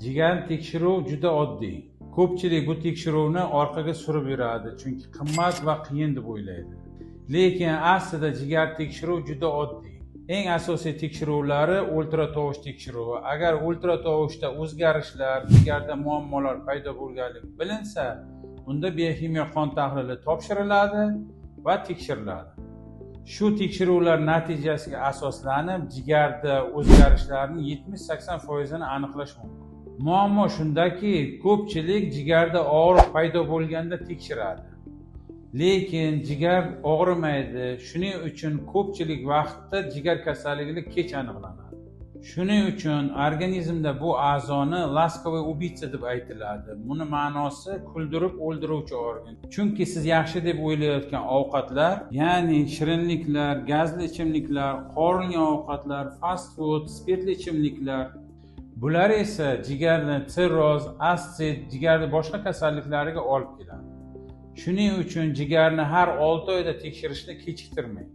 Jigar tekshiruv juda oddiy. Ko'pchilik bu tekshiruvni orqaga surib yuradi, chunki qimmat va qiyin deb o'ylaydi. Lekin aslida jigar tekshiruv juda oddiy. Eng asosiy tekshiruvlari ultratovush tekshiruvi. Agar ultratovushda o'zgarishlar, jigarda muammolar paydo bo'lganligi bilinsa, unda bioximiya qon tahlili topshiriladi va tekshiriladi. Shu tekshiruvlar natijasiga asoslanib jigarda o'zgarishlarni 70-80%ini aniqlash mumkin. Muammo shundaki, ko'pchilik jigarda og'riq paydo bo'lganda tekshiradi. Lekin jigar og'rimaydi. Shuning uchun ko'pchilik vaqtda jigar kasalligi kech aniqlanadi. Shuning uchun organizmda bu a'zoni ласковый убийца deb aytiladi. Buni ma'nosi kuldirib o'ldiruvchi organ. Chunki siz yaxshi deb o'ylayotgan ovqatlar, ya'ni shirinliklar, gazli ichimliklar, qovurilgan ovqatlar, fast food, spirtli ichimliklar, bular esa jigarni sirroz, assit, jigarni boshqa kasalliklariga olib keladi. Shuning uchun jigarni har 6 oyda tekshirishni kechiktirmang.